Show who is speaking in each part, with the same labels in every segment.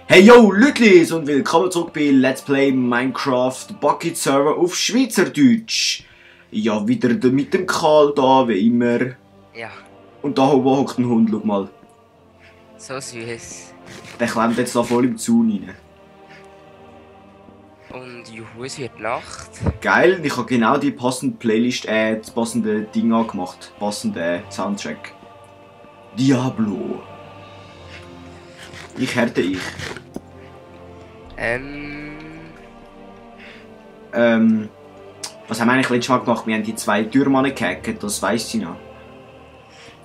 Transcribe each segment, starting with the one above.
Speaker 1: Hey yo Lütlis und willkommen zurück bei Let's Play Minecraft Bucket Server auf Schweizerdeutsch. Ja, wieder mit dem Karl da, wie immer.
Speaker 2: Ja.
Speaker 1: Und da oben hockt ein Hund, schau mal.
Speaker 2: So süß.
Speaker 1: Der klemmt jetzt da voll im Zaun rein.
Speaker 2: Und juhu, es wird Nacht.
Speaker 1: Geil, ich habe genau die passende Playlist, das passende Ding angemacht. Passende Soundtrack. Diablo. Ich härte ich. Was haben wir eigentlich letztes Mal gemacht? Wir haben die 2 Türme gehackt, das weiss sie noch.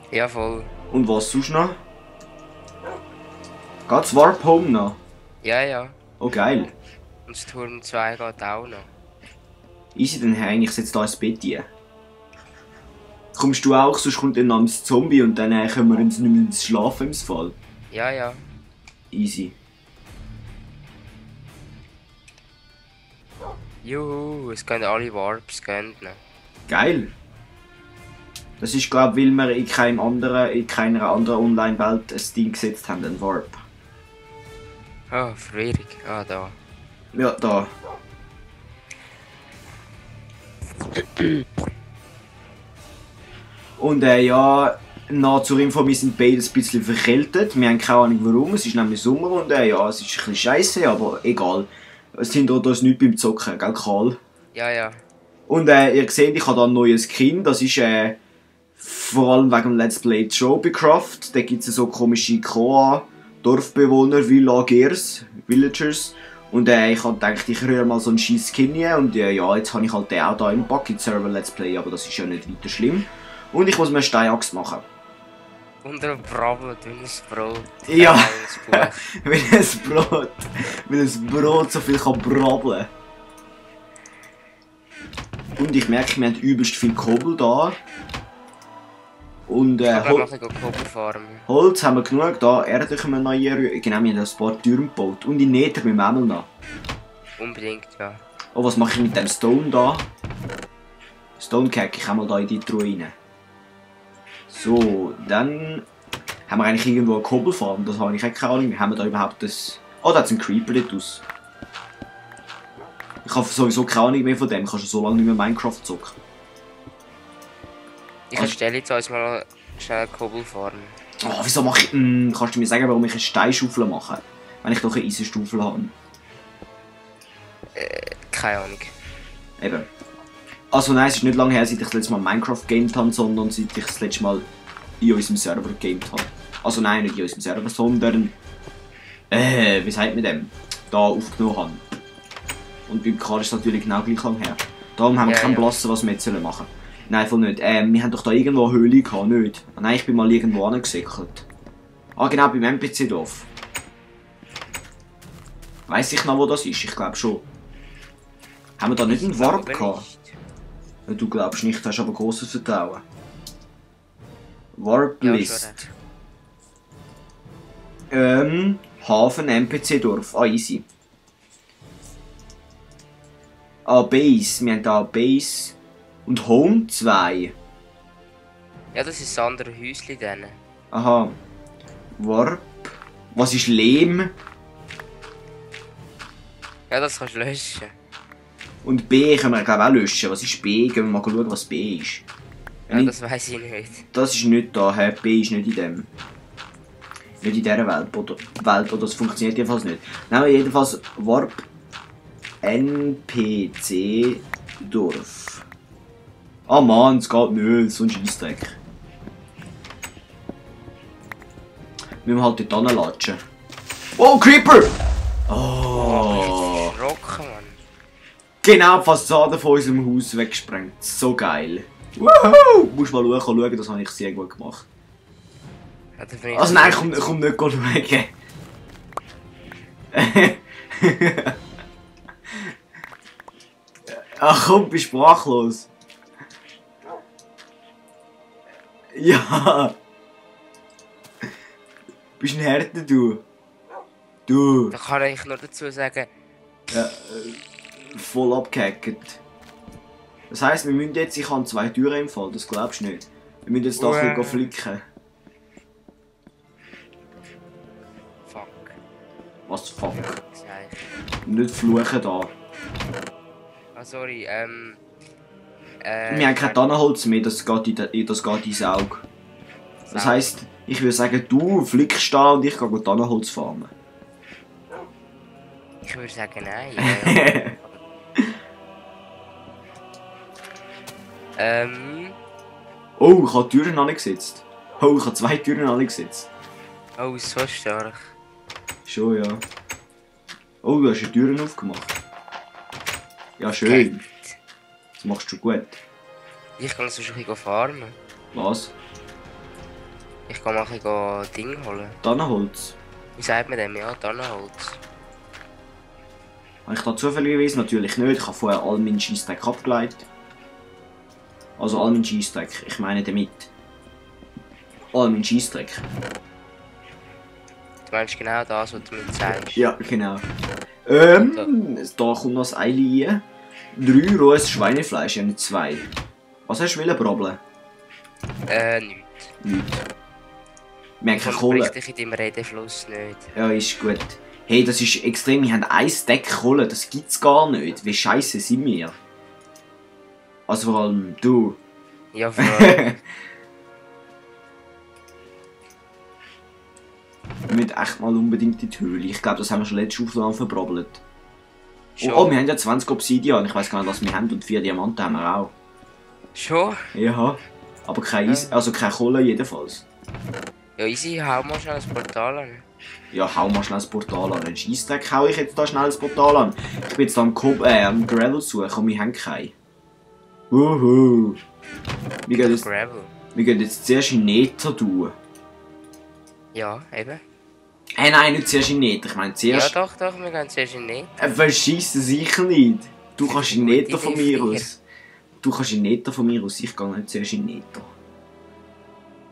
Speaker 2: Ja, voll.
Speaker 1: Und was sonst noch? Geht's Warp Home noch?
Speaker 2: Ja, ja.
Speaker 1: Oh geil.
Speaker 2: Und das Turm 2 geht auch noch.
Speaker 1: Easy, dann hänge ich jetzt da ins Bett hier. Kommst du auch, sonst kommt dann noch ein Zombie und dann können wir uns nicht mehr ins Schlafen im Fall.
Speaker 2: Ja, ja.
Speaker 1: Easy.
Speaker 2: Juhu, es gehen alle Warps, gehen noch.
Speaker 1: Geil. Das ist glaube ich, weil wir in keiner anderen Online-Welt ein Ding gesetzt haben, ein Warp.
Speaker 2: Ah, Verwirrung. Ah, da.
Speaker 1: Ja, da. Und ja, noch zur Info, wir sind beide ein bisschen verkältet. Wir haben keine Ahnung warum, es ist nämlich Sommer und ja, es ist ein bisschen scheisse, aber egal. Es hindert uns nichts beim Zocken, gell Karl?
Speaker 2: Ja, ja.
Speaker 1: Und ihr seht, ich habe da ein neues Skin, das ist vor allem wegen dem Let's Play Tropicraft. Da gibt es so komische Koa, Dorfbewohner, Villagers. Und ich habe gedacht, ich rühre mal so einen scheiß Skin hier. Und ja, jetzt habe ich halt den auch da im Bucket Server Let's Play, aber das ist ja nicht weiter schlimm. Und ich muss mir eine Steinaxt machen.
Speaker 2: Und ein Brabbel, dünnes Brot.
Speaker 1: Ja, weil ein Brot so viel kann brabbeln. Und ich merke, wir haben übelst viel Kobbel da. Und Holz haben wir genug, da Erde können wir noch einrühren. Genau, wir haben ein paar Türme gebaut. Und in Nether mit dem Ämmel noch.
Speaker 2: Unbedingt, ja.
Speaker 1: Oh, was mache ich mit dem Stone da? Stone Cack, ich mal da in die Truhe rein. So, dann haben wir eigentlich irgendwo eine Kobbelfarm, das habe ich keine Ahnung. Haben wir da überhaupt das... Oh, da hat es einen Creeper dort aus. Ich habe sowieso keine Ahnung mehr von dem, ich kann schon so lange nicht mehr Minecraft zocken.
Speaker 2: Ich erstelle jetzt uns mal schnell eine Kobbelfarm.
Speaker 1: Oh, wieso mache ich... kannst du mir sagen, warum ich eine Steinschaufel mache? Wenn ich doch eine Eisenstaufel habe.
Speaker 2: Keine Ahnung.
Speaker 1: Eben. Also nein, es ist nicht lange her, seit ich das letzte Mal Minecraft gamed habe, sondern seit ich das letzte Mal in unserem Server gamed habe. Also nein, nicht in unserem Server, sondern... wie sagt man dem? Da aufgenommen habe. Und beim Karl ist es natürlich genau gleich lang her. Darum haben wir keinen Blassen, was wir jetzt machen sollen. Nein, voll nicht. Wir haben doch da irgendwo eine Höhle gehabt, nicht? Ah, nein, ich bin mal irgendwo angesickelt. Ah, genau, beim NPC-Dorf. Weiss ich noch, wo das ist? Ich glaube schon. Haben wir da nicht einen Warp gehabt? Du glaubst nicht, hast aber grosses Vertrauen. Warp-List. Hafen, NPC-Dorf. Ah, easy. Ah, Base. Wir haben da Base. Und Home 2.
Speaker 2: Ja, das ist das andere Häuschen dann.
Speaker 1: Aha. Warp. Was ist Lehm?
Speaker 2: Ja, das kannst du löschen.
Speaker 1: Und B können wir glaube auch löschen. Was ist B? Gehen wir mal schauen, was B ist.
Speaker 2: Ja, das weiß ich nicht.
Speaker 1: Das ist nicht da. B ist nicht in dem. Nicht in dieser Welt. Oder das funktioniert jedenfalls nicht. Nehmen wir jedenfalls Warp NPC Dorf. Ah Mann, es geht nicht, so ein Scheissdreck. Müssen wir halt dort hinlatschen. Oh, Creeper! Oh!
Speaker 2: Rocken, Mann.
Speaker 1: Genau, die Fassade von unserem Haus weggesprengt. So geil. Woohoo! Musst mal schauen, das habe ich sehr gut gemacht.
Speaker 2: Ja,
Speaker 1: also nein, komm nicht schauen. Ach komm, bist sprachlos. Ja. Bist ein Härte, du. Du.
Speaker 2: Da kann ich nur dazu sagen.
Speaker 1: Ja, voll abgehackt. Das heisst, wir müssen jetzt, ich habe 2 Türen im Fall, das glaubst du nicht. Wir müssen jetzt da ein bisschen flicken.
Speaker 2: Fuck.
Speaker 1: Was fuck?
Speaker 2: Das heißt.
Speaker 1: Nicht fluchen da.
Speaker 2: Ah, sorry,
Speaker 1: Wir haben kein Tannenholz mehr, das geht ins Auge. Das heisst, ich würde sagen, du flickst da und ich gehe Tannenholz farmen.
Speaker 2: Ich würde sagen, nein.
Speaker 1: Oh, ich habe die Türen angesetzt. Oh, ich habe 2 Türen angesetzt.
Speaker 2: Oh, so stark.
Speaker 1: Schon, ja. Oh, du hast die Türen aufgemacht. Ja, schön. Das machst du gut.
Speaker 2: Ich kann so ein bisschen farmen.
Speaker 1: Was?
Speaker 2: Ich kann mal ein bisschen Ding holen.
Speaker 1: Tannenholz.
Speaker 2: Wie sagt man dem? Ja, Tannenholz.
Speaker 1: Habe ich da zufälligerweise? Natürlich nicht. Ich habe vorher all meinen Scheissdreck abgeleitet. Also all meinen Scheissdreck. Ich meine damit. All meinen Scheissdreck.
Speaker 2: Du meinst genau das, was du mir zeigst?
Speaker 1: Ja, genau. Da kommt noch das Eili rein. 3 rohes Schweinefleisch, ja nicht 2. Was hast du brabbeln?
Speaker 2: Nichts.
Speaker 1: Nichts. Wir haben keine
Speaker 2: Ich
Speaker 1: Kohle.
Speaker 2: dich in deinem Redefluss nicht.
Speaker 1: Ja, ist gut. Hey, das ist extrem. Wir haben 1 Deck Kohle, das gibt's gar nicht. Wie scheiße sind wir? Also vor allem du.
Speaker 2: Ja, vor allem.
Speaker 1: Wir müssen echt mal unbedingt in die Höhle. Ich glaube, das haben wir schon letzte Aufnahme verbrabbelt.
Speaker 2: Schon?
Speaker 1: Oh, wir haben ja 20 Obsidian. Ich weiß gar nicht, was wir haben. Und 4 Diamanten haben wir auch.
Speaker 2: Schon?
Speaker 1: Ja. Aber keine Kohle jedenfalls.
Speaker 2: Ja, easy, hau mal schnell das Portal an.
Speaker 1: Ja, hau mal schnell das Portal an. Einen Scheissdreck hau ich jetzt da schnell das Portal an. Ich bin jetzt da am Gravel suchen und wir haben keinen. Wuhu. Wir gehen jetzt zuerst in Nether tun.
Speaker 2: Ja, eben.
Speaker 1: Nein, nicht zuerst in Nether. Ich meine zuerst...
Speaker 2: Ja, doch, wir gehen zuerst in Nether.
Speaker 1: Verschiessen sicher nicht. Du kannst in Nether
Speaker 2: Gute
Speaker 1: von
Speaker 2: Idee,
Speaker 1: mir aus. Du kannst in Nether von mir aus. Ich gehe nicht zuerst in Nether.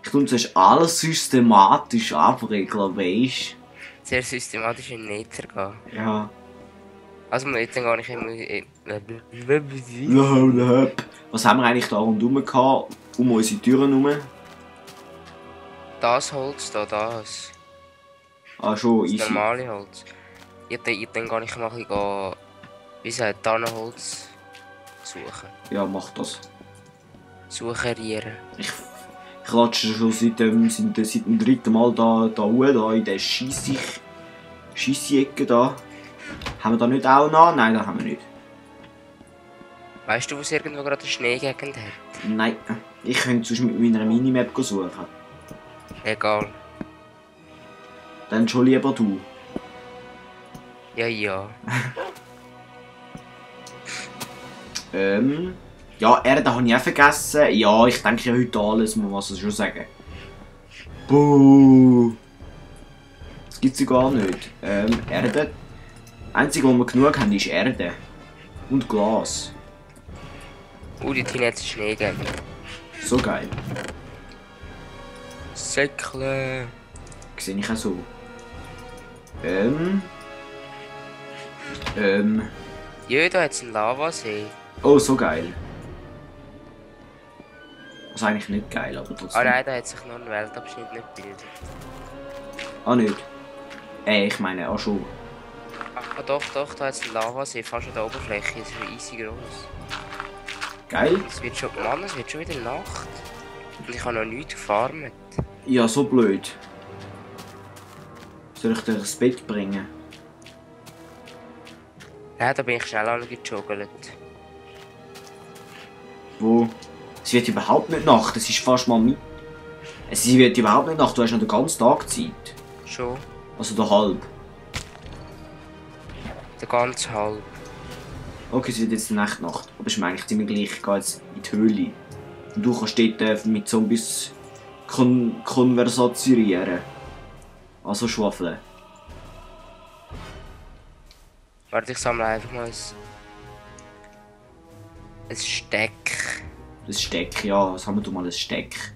Speaker 1: Ich tue zuerst alles systematisch abregeln, weisst du?
Speaker 2: Sehr systematisch in Nether gehen.
Speaker 1: Ja.
Speaker 2: Also, wir jetzt gar nicht immer.
Speaker 1: Was haben wir eigentlich da rundherum gehabt? Um unsere Türen herum?
Speaker 2: Das Holz da, das.
Speaker 1: Ah, schon,
Speaker 2: Das
Speaker 1: easy.
Speaker 2: normale Holz. Ich dann gar nicht mal ein bisschen, wie sagt, Tannenholz suchen.
Speaker 1: Ja, mach das.
Speaker 2: Sucherieren.
Speaker 1: Ich klatsche schon seit dem 3. Mal da in der Scheisse-Ecke da. Haben wir da nicht auch noch? Nein, da haben wir nicht.
Speaker 2: Weißt du, wo es irgendwo gerade eine Schneegegend hat?
Speaker 1: Nein, ich könnte sonst mit meiner Minimap suchen.
Speaker 2: Egal.
Speaker 1: Dann schon lieber du.
Speaker 2: Ja.
Speaker 1: Ja, Erde habe ich auch vergessen. Ja, ich denke ja heute alles, muss man schon sagen. Buh. Das gibt's ja gar nicht. Erde. Das Einzige, was wir genug haben, ist Erde. Und Glas.
Speaker 2: Die Tina hat Schneegegend.
Speaker 1: So geil.
Speaker 2: Säckle.
Speaker 1: Sehe ich auch so.
Speaker 2: Ja, da hat es einen Lavasee.
Speaker 1: Oh, so geil. Das ist eigentlich nicht geil, aber trotzdem.
Speaker 2: Ah nein, da hat sich noch ein Weltabschnitt nicht gebildet.
Speaker 1: Ah, nicht? Ich meine auch schon.
Speaker 2: Ah doch, da hat es einen Lavasee, fast an der Oberfläche. Das ist easy groß.
Speaker 1: Geil?
Speaker 2: Es wird schon wieder Nacht. Und ich habe noch nichts gefarmt.
Speaker 1: Ja, so blöd. Soll ich dir ins Bett bringen?
Speaker 2: Nein, da bin ich schnell angejoggelt.
Speaker 1: Wo? Es wird überhaupt nicht Nacht, es ist fast mal mit. Es wird überhaupt nicht Nacht, du hast noch den ganzen Tag Zeit.
Speaker 2: Schon?
Speaker 1: Also der halb.
Speaker 2: Der ganze halb.
Speaker 1: Okay, es wird jetzt Nacht. Aber ist mir eigentlich ziemlich gleich. Ich gehe jetzt in die Höhle. Und du kannst dort mit Zombies konversationieren. Also schwafeln.
Speaker 2: Warte, ich sammle einfach mal ein Steck.
Speaker 1: Ein Steck, ja. Sammeln wir mal ein Steck.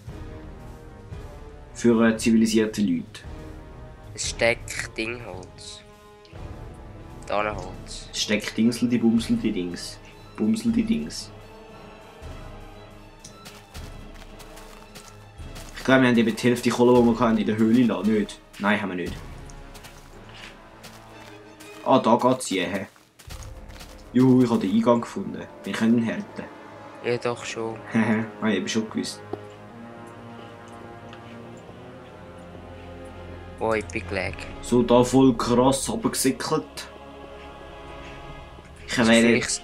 Speaker 1: Für zivilisierte Leute.
Speaker 2: Ein Steck Dingholz. Tannenholz.
Speaker 1: Ein Steck Dingsel, die Bumsel, die Dings. Bumsel, die Dings. Ich glaube, wir haben eben die Hälfte Kohle, die wir in der Höhle lassen. Nicht? Nein, haben wir nicht. Ah, da geht's hierher. Juhu, ich habe den Eingang gefunden. Wir können härten.
Speaker 2: Ja, doch schon.
Speaker 1: Haha, habe ich eben schon gewusst.
Speaker 2: Oh, Epic Lag.
Speaker 1: So, da voll krass runtergesickelt. Ich
Speaker 2: Also
Speaker 1: wäre...
Speaker 2: ich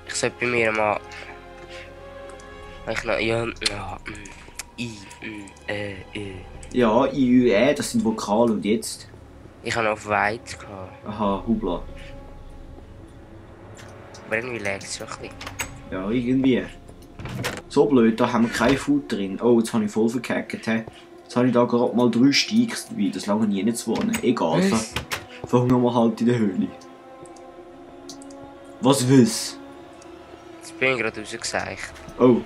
Speaker 2: sollte bei mir mal... Ich noch... Ja,
Speaker 1: Ja, IUE, das sind Vokale und jetzt?
Speaker 2: Ich habe auf Weit gehabt.
Speaker 1: Aha, Hubla.
Speaker 2: Aber irgendwie lag es schon ein bisschen.
Speaker 1: Ja, irgendwie. So blöd, da haben wir kein Food drin. Oh, jetzt habe ich voll verkackt. He. Jetzt habe ich da gerade mal 3 Steigs dabei. Das lange nie nicht zu wohnen. Egal, verhungern wir halt in der Höhle. Was willst
Speaker 2: Jetzt bin ich gerade rausgeseicht.
Speaker 1: Oh,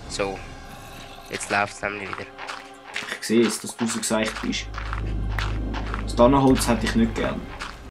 Speaker 2: So. Jetzt läuft es nämlich wieder.
Speaker 1: ich sehe es, dass du so gesagt bist. Das Tannenholz hätte ich nicht gern.